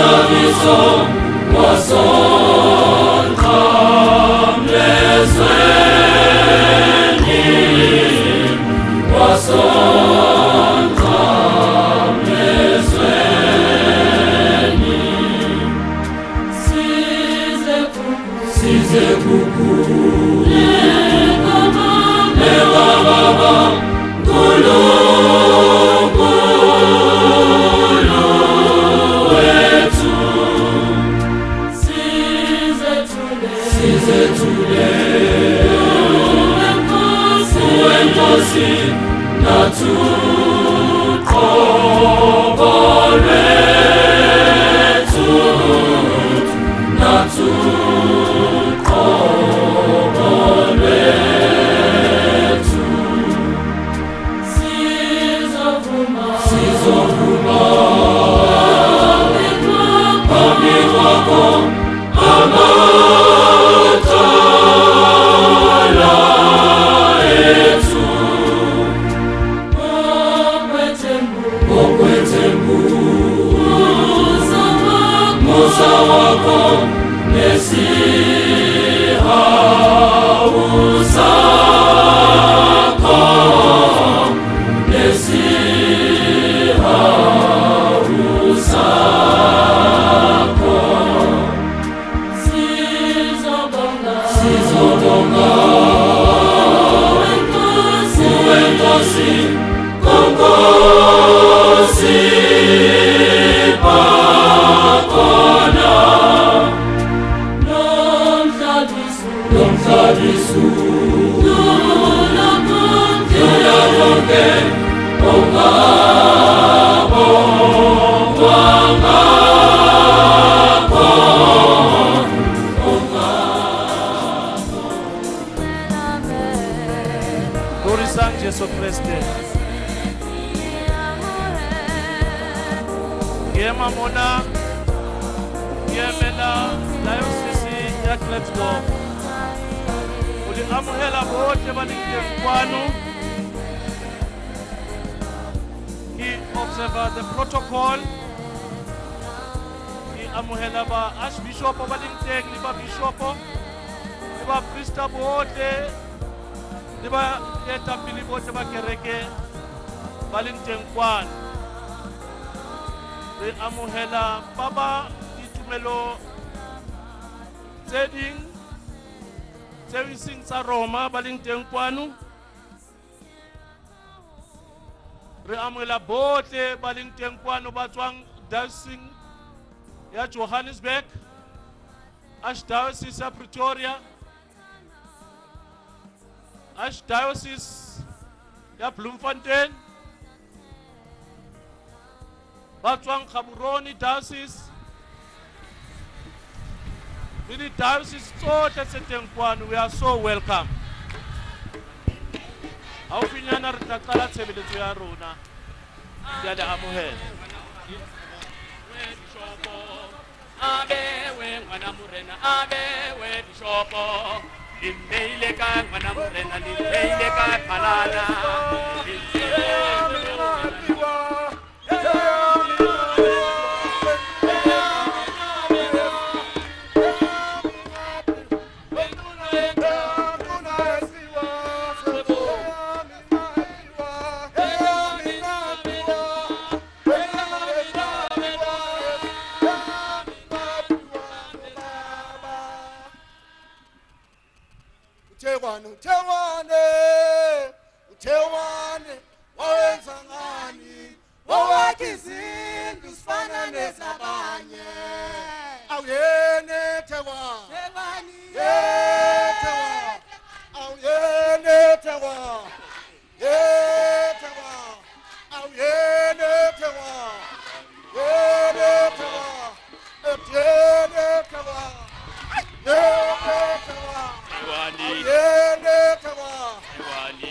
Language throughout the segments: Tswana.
Nomhlabiso wasonqamlezweni, wasonqamlezweni. Size kukhuleka Baba Nkulunkulu wethu. Sizethule kuwe Nkosi, nathuqobo lwethu, nathuqobo lwethu. Sizovuma phambi kwakho amacala ethu, ngokwethembu musa wakho nesihawu sakho, nesihawu sakho. Sizobonga kuwe Nkosi, konkosi bakhona nomhlabisu dlula konke ongabongwa ngakho. Rorisang Jesu Kreste. Ke ema mona ke emela diocese ya Klerksdorp ho le amohela bohle ba leng teng kwano. Ke observe the protocol. Ke amohela ba archbishop ba leng teng le ba bishop le ba priesta bohle le ba etapele bohle ba kereke ba leng teng kwano. Re amohela ba ba ditumelo tse ding tseo e seng tsa Roma ba leng teng kwano. Re amohela bohle ba leng teng kwano ba tswang diocese ya Johannesburg, Archdiocese ya Pretoria, Archdiocese ya Bloemfontein, ba tswang Gaborone Diocese le di-diocese tsohle tse teng kwano. We are so welcome. Haufinyana re tla qala tshebeletso ya rona. Ke a le amohela. Abewe ngwana morena, abewe bishopo, le mmeile kae ngwana morena, le mmeile kae phalana, le mmeile? Uthekwane, uthekwane, uthekwane, wawenza ngani owakhe izindlu sifana nezabanye? Awuyene Thekwane, ye Thekwane, awuyene Thekwane, ye Thekwane, awuyene Thekwane, yene Thekwane, yene Thekwane, yene Thekwane. Thekwane. Awuyene Thekwane. Thekwane. Thekwane.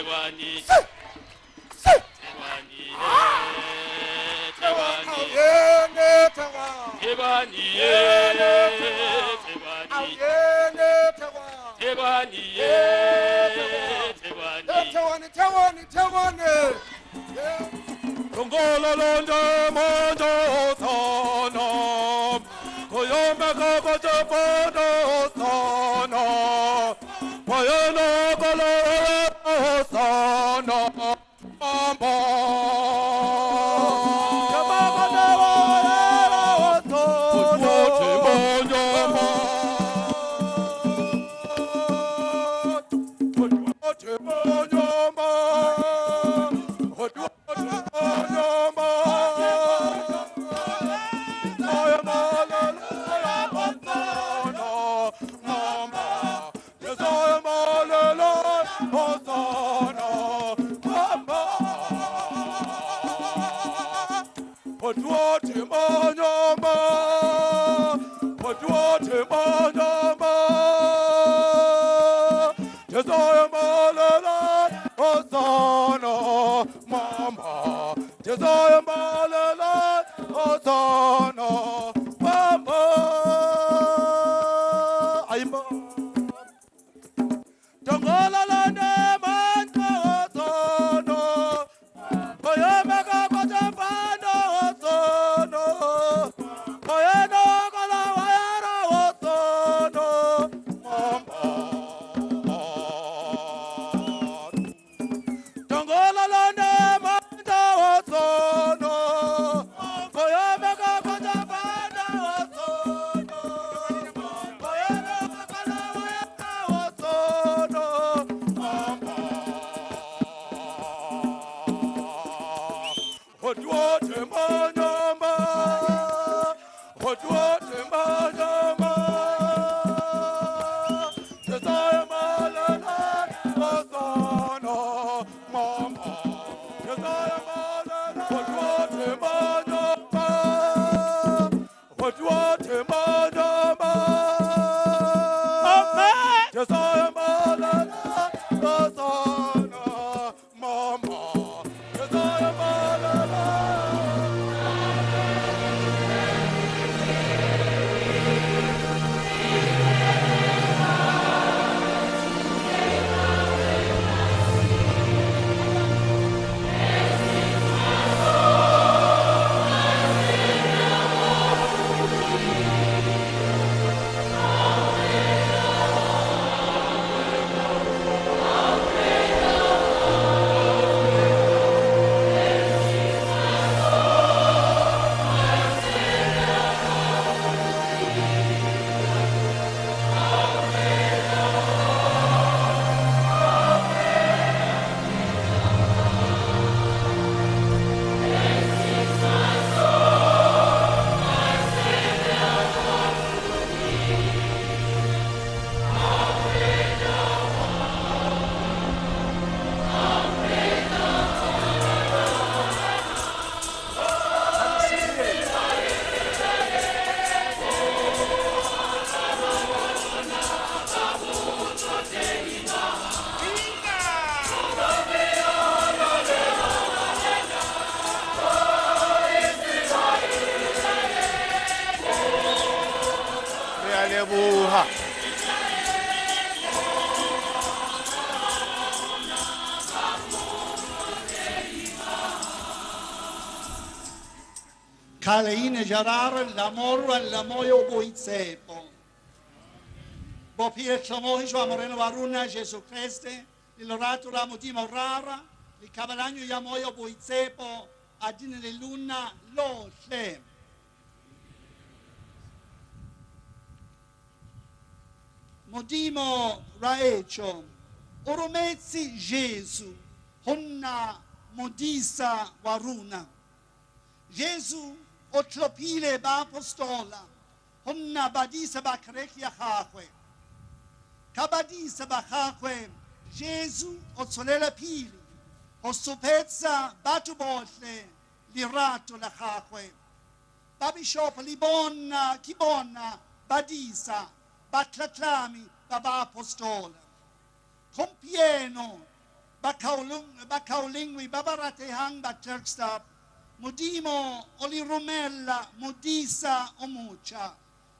Thekwane, Thekwane, Thekwane, Thekwane. Awuyene Thekwane. Thekwane, Thekwane. Awuyene Thekwane. Thekwane, Thekwane. Thekwane, Thekwane, Thekwane. Yeah. Re a leboha. Kaleine jarar l'amor all'amoio boitsepo. Bo pietro amoreno varuna Gesù Cristo, il rato la mutimo rara, il cavalagno yamoio boitsepo, adine le luna lo hle. Modimo raecho, oromezzi Gesù, honna modisa varuna. Gesù o tlhophile ba apostola go nna badisa ba kereke ya gagwe. Ka badisa ba gagwe Jesu o tswelela pele go supetsa batho botlhe lerato la gagwe. Ba bishopo le bona ke bona badisa ba tlatlami ba ba apostola. Gompieno ba kaolengwe ba ba ratehang ba Klerksdorp, Modimo o li romella modisa o motjha,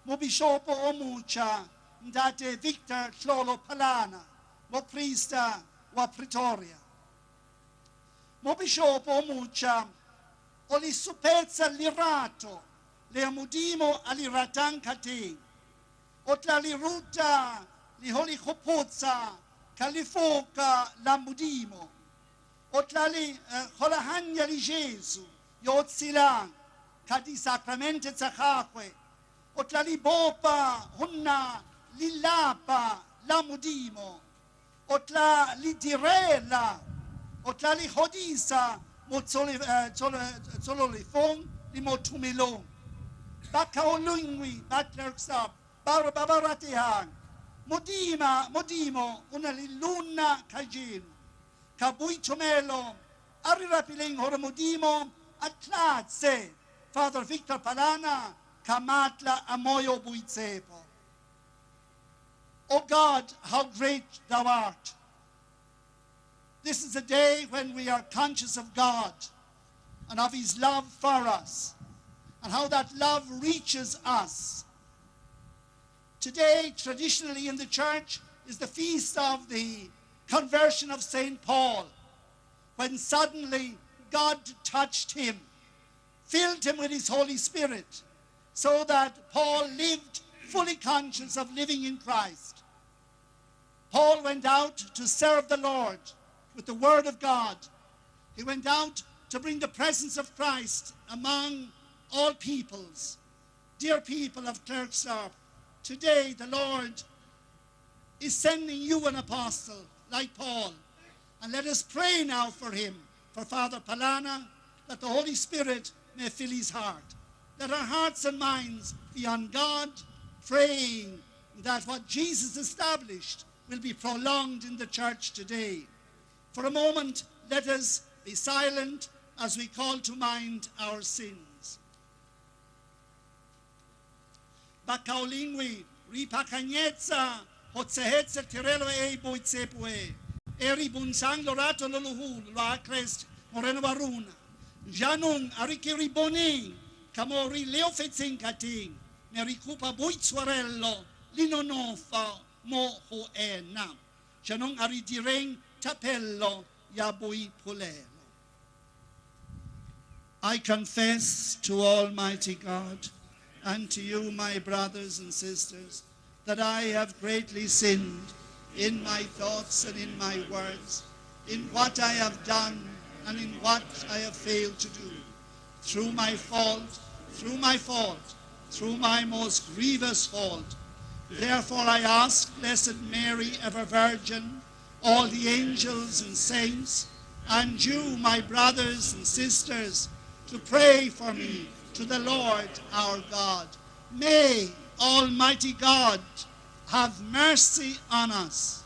mobishopo o motjha, ntate Victor Tlholo Phalana, moprista wa Pretoria. Mobishopo o motšha o le supetsa lerato le Modimo a le ratang ka teng. O tla le ruta le ho le gopotsa ka lefoka la Modimo. O tla le golaganya le Jesu yo o tshelang ka disakramente tsa gagwe. O tla le bopa go nna lelapa la Modimo. O tla le direla, o tla le godisa mo tshololefong le mo tumelong. Bakaulengwe ba Klerksdorp ba ba ba ratehang, Modimo o na le lona kajeno. Ka boitumelo a re rapeleng hore Modimo a tlatse Father Victor Phalana ka matla a moya o boitshepo. O God, how great thou art. This is a day when we are conscious of God and of his love for us and how that love reaches us. Today, traditionally in the church, is the feast of the conversion of St. Paul, when suddenly God touched him, filled him with his Holy Spirit, so that Paul lived fully conscious of living in Christ. Paul went out to serve the Lord with the Word of God. He went out to bring the presence of Christ among all peoples. Dear people of Klerksdorp, today the Lord is sending you an apostle like Paul. And let us pray now for him, for Father Phalana, that the Holy Spirit may fill his heart. Let our hearts and minds be on God, praying that what Jesus established will be prolonged in the church today. For a moment, let us be silent as we call to mind our sins. Bakaulengwe re ipaakanyetsa ho tshehetsa tirelo e boitshepo e e re bontshang lorato lo loholo lwa Kreste Morena wa rona. Jaanong a re ke re boneng ka moo re leofetseng ka teng, me re kopa boitshwarelo le nonofo mo go ena. Jaanong a re direng thapelo ya boipolelo. I confess to Almighty God and to you, my brothers and sisters, that I have greatly sinned in my thoughts and in my words, in what I have done and in what I have failed to do. Through my fault, through my fault, through my most grievous fault. Therefore I ask Blessed Mary, ever Virgin, all the angels and saints, and you, my brothers and sisters, to pray for me to the Lord our God. May Almighty God have mercy on us.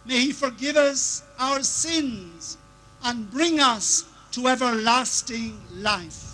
May he forgive us our sins and bring us to everlasting life.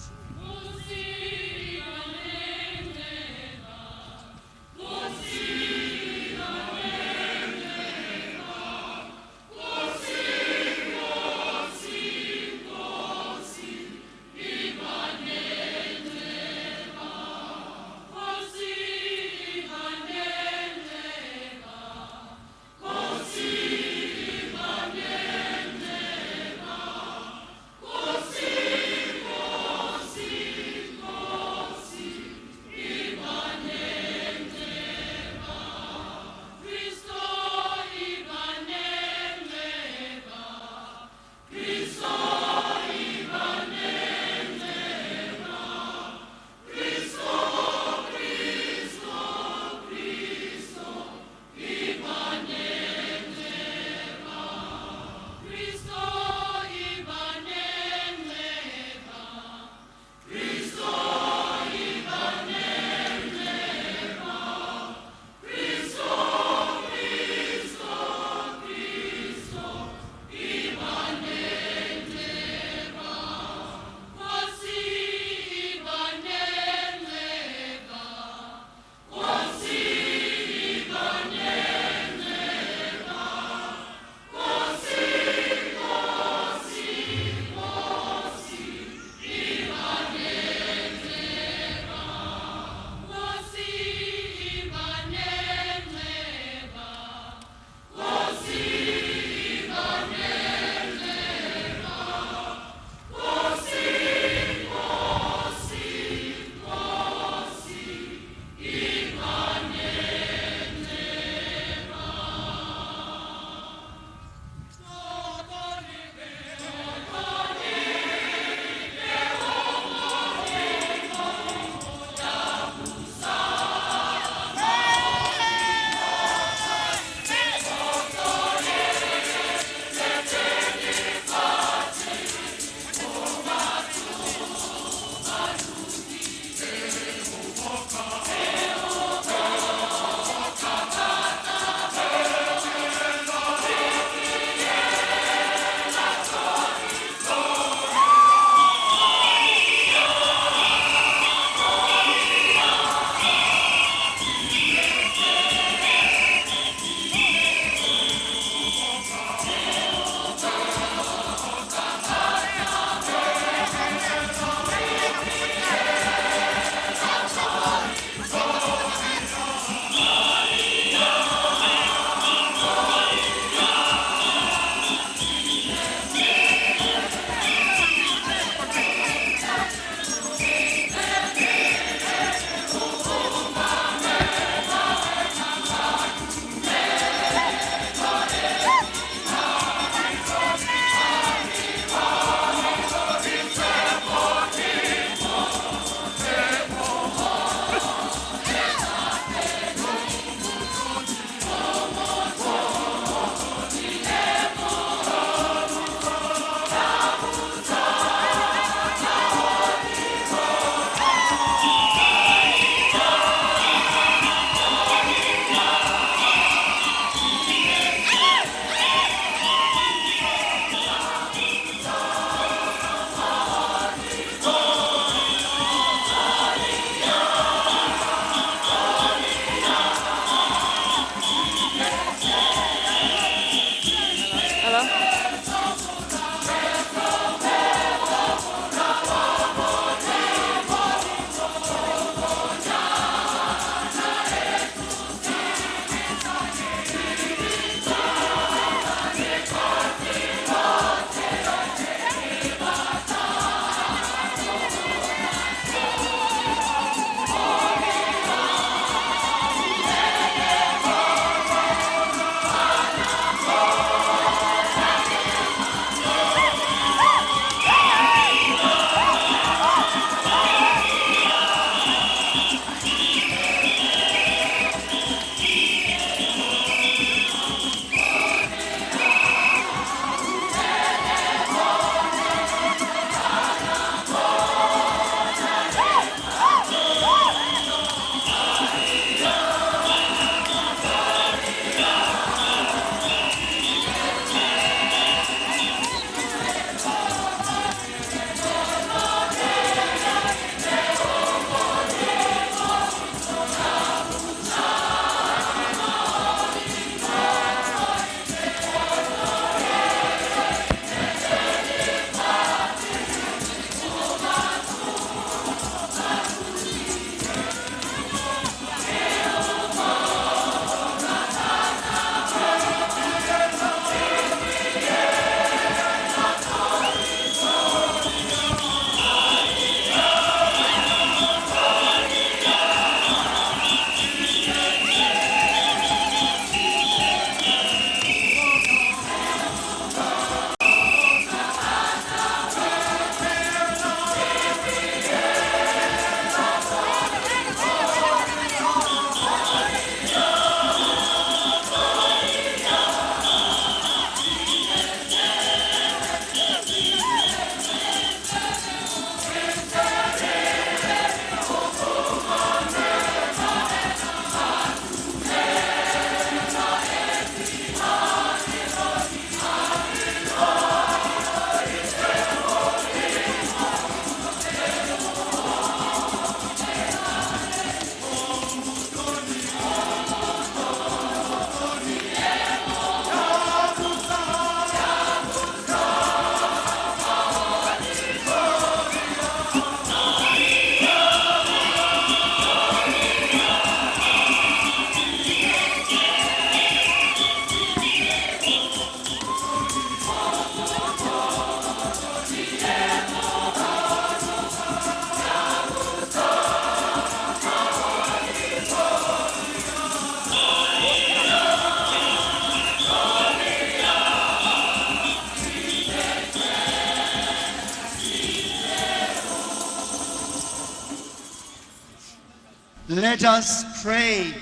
Let us pray.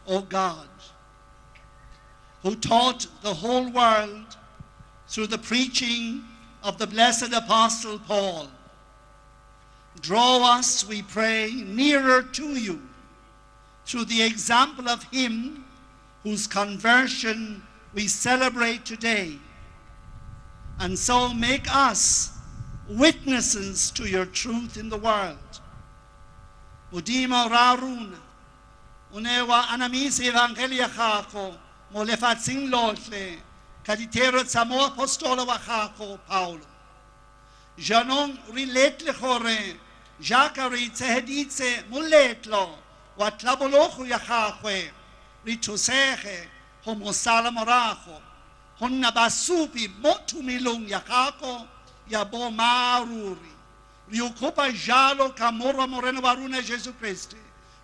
O God, who taught the whole world through the preaching of the blessed Apostle Paul, draw us, we pray, nearer to you through the example of him whose conversion we celebrate today, and so make us witnesses to your truth in the world. Modimo ra rona, o ne wa anamisa evangeli ya gago mo lefatsheng lotlhe ka dithero tsa moapostola wa gago Paulo. Jaanong re letle gore jaaka re tshegeditse moletlo wa tlhabologo ya gagwe re thusege go mo sala morago go nna basupi mo tumelong ya gago ya boammaaruri. Re o kopa jalo ka morwa Morena wa rona Jesu Kriste,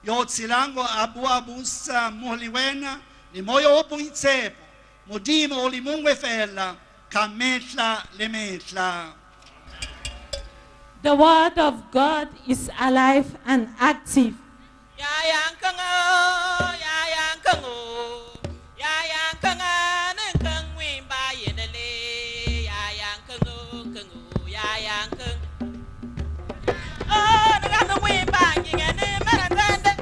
yo o tshelang a bo a busa mmogo le wena le moya o boitshepo, Modimo o le mongwe fela ka metlha le metlha. The word of God is alive and active. Ya yang keng o, ya yang keng o, ya yang keng a, neng keng win ba yen le, ya yang keng o, keng o, ya yang keng. Oh, neng keng win ba yen ne, ma na tan de.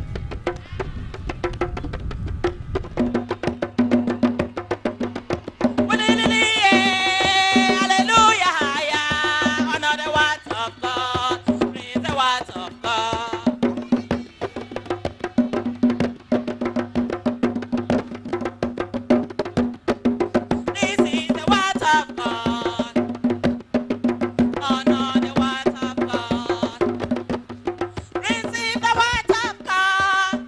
Hallelujah, honor the words of God, praise the words of God. This is the word of God. Honor the word of God. Receive the word of God.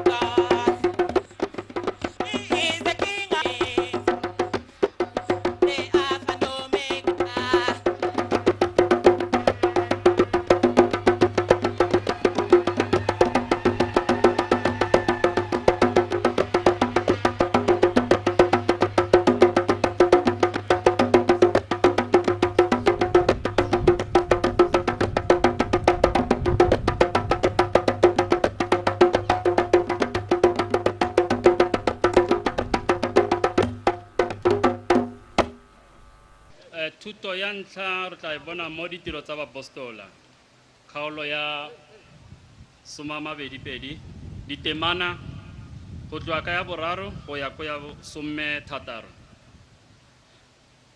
God. He is the King of Kings, the Alpha and Omega. Thuto ya ntlha re tla e bona mo ditiro tsa Baapostola, kgaolo ya 22, ditemana go tloga ka ya 3 go ya ko ya 16.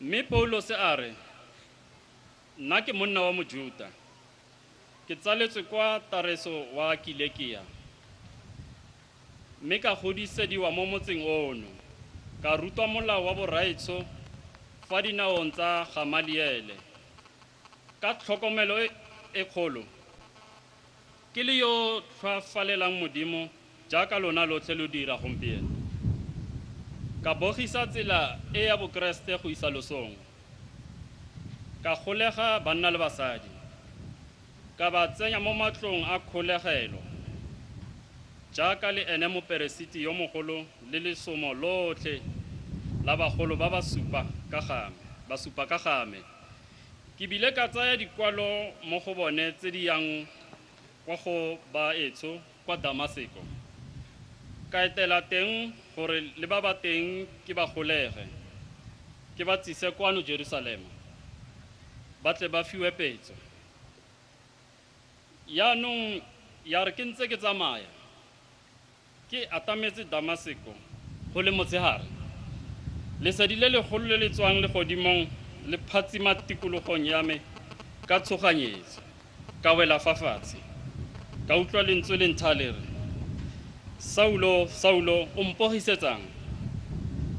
Mme Paulose a re, nna ke monna wa Mojuta, ke tsaletswe kwa Tareso wa Kilekia, mme ka godisediwa mo motseng ono, ka rutwa molao wa borraetsho fa dinaong tsa Gamaliele, ka tlhokomelo e kgolo, ke le yo tlhoafalelang Modimo jaaka lona lotlhe lo dira gompieno. Ka bogisa tsela e ya Bokeresete go isa losong, ka golega banna le basadi, ka ba tsenya mo matlong a kgolegelo, jaaka le ene moperesiti yo mogolo le lesomo lotlhe la bagolo ba ba supa ka game, ba supa ka game. Ke bile ka tsaya dikwalo mo go bone tse di yang kwa go ba etsho kwa Damaseko, ka etela teng gore le ba ba teng ke ba golege, ke ba tsise kwano Jerusalema, ba tle ba fiwe petso. Yaanong ya re ke ntse ke tsamaya, ke atametse Damaseko go le motshegare, lesedi le legolo le le tswang legodimong le phatsima tikologong ya me ka tshoganyetso, ka wela fa fatshe, ka utlwa lentswe le ntha le re, Saulo, Saulo, o mpogisetsang?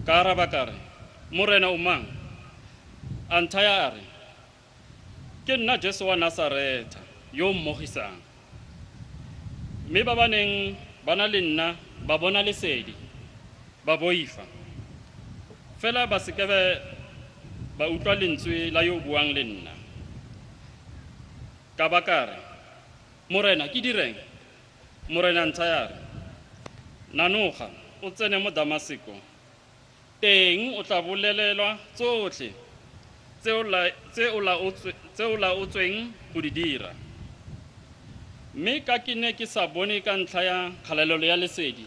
Ka araba ka re, Morena o mang? A nthaya a re, ke nna Jesu wa Nasaretha yo o mmogisang. Mme ba ba neng ba na le nna ba bona lesedi, ba boifa, Fela ba se ke ba utlwa lentswe la yo o buang le nna. Ka ba ka re, Morena, ke direng? Morena a nthaya a re, Nanoga, o tsene mo Damaseko. Teng o tla bolelelwa tsotlhe tse o la- tse o laotswe- tse o laotsweng go di dira. Mme ka ke ne ke sa bone ka ntlha ya kgalalelo ya lesedi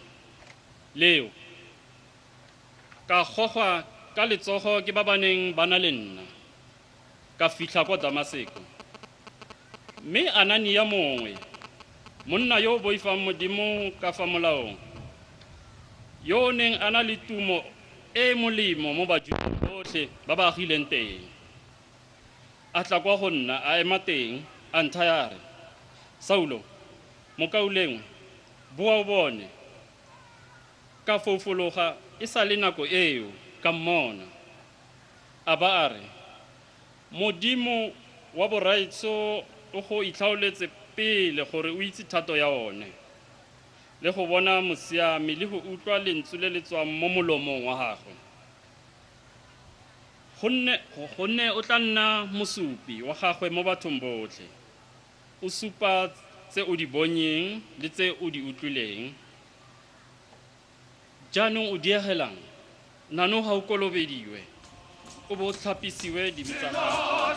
leo, ka gogwa ka letsogo ke ba ba neng ba na le nna, ka fitlha kwa Damaseko. Mme Anania mongwe, monna yo o boifang Modimo ka fa molaong, yo o neng a na le tumo e e molemo mo Bajudeng botlhe ba ba agileng teng, a tla kwa go nna, a ema teng, a nthaya a re, Saulo, mokaulengwe, boa o bone. Ka foufologa e sa le nako eo, ka mmona. A ba a re, Modimo wa borraetsho o go itlhaoletse pele gore o itse thato ya one, le go bona Mosiami le go utlwa lentswe le le tswang mo molomong wa gagwe. Gonne, gonne o tla nna mosupi wa gagwe mo bathong botlhe, o supa tse o di bonyeng le tse o di utlwileng. Jaanong o diegelang? Nanoga o kolobediwe, o bo o tlhapisiwe dibe tsa gago.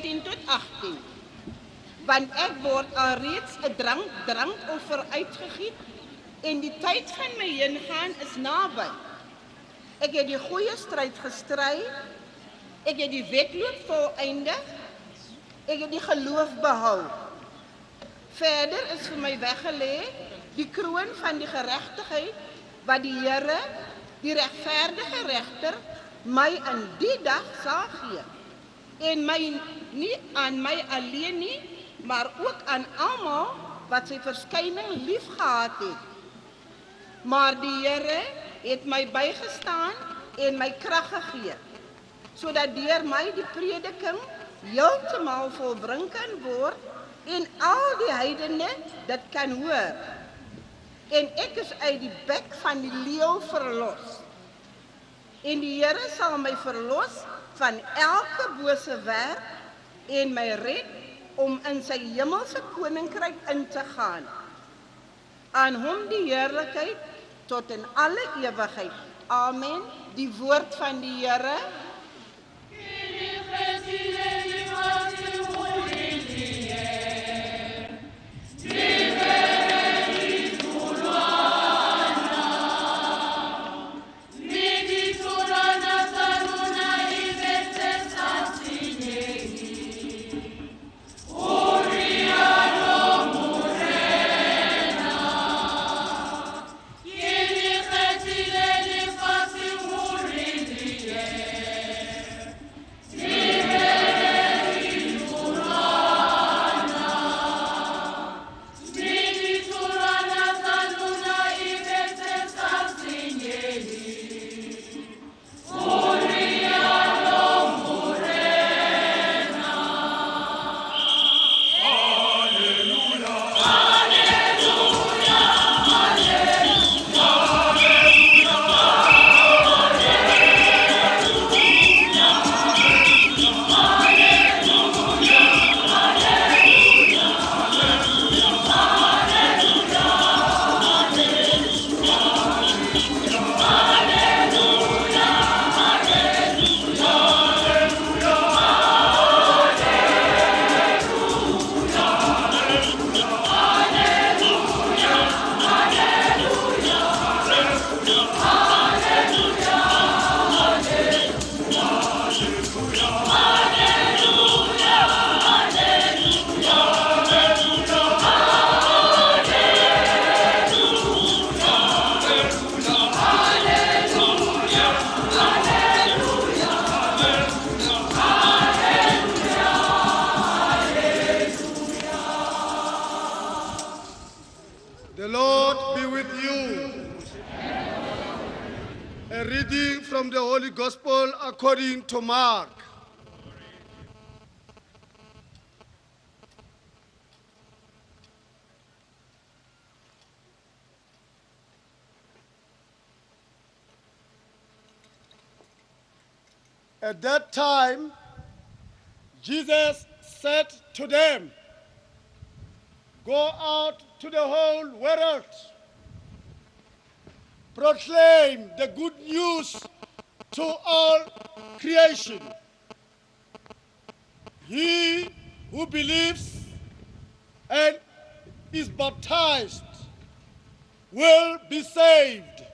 17 tot 18. Want ek word alreeds 'n drankoffer uitgegiet en die tyd van my heengaan is naby. Ek het die goeie stryd gestry. Ek het die wedloop volëindig. Ek het die geloof behou. Verder is vir my weggelê die kroon van die geregtigheid wat die Here, die regverdige regter, my in die dag sal gee. En my nie aan my alleen nie, maar ook aan almal wat sy verskyning liefgehad het. Maar die Here het my bygestaan en my krag gegee, sodat deur my die prediking heeltemal volbring kan word en al die heidene dit kan hoor. En ek is uit die bek van die leeu verlos. En die Here sal my verlos van elke bose werk en my red om in sy hemelse koninkryk in te gaan. Aan hom die heerlikheid tot in alle ewigheid. Amen. Die woord van die Here. The Lord be with you. A reading from the Holy Gospel according to Mark. At that time, Jesus said to them, Go out to the whole world, proclaim the good news to all creation. He who believes and is baptized will be saved.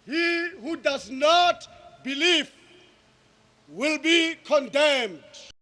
He who does not believe will be condemned.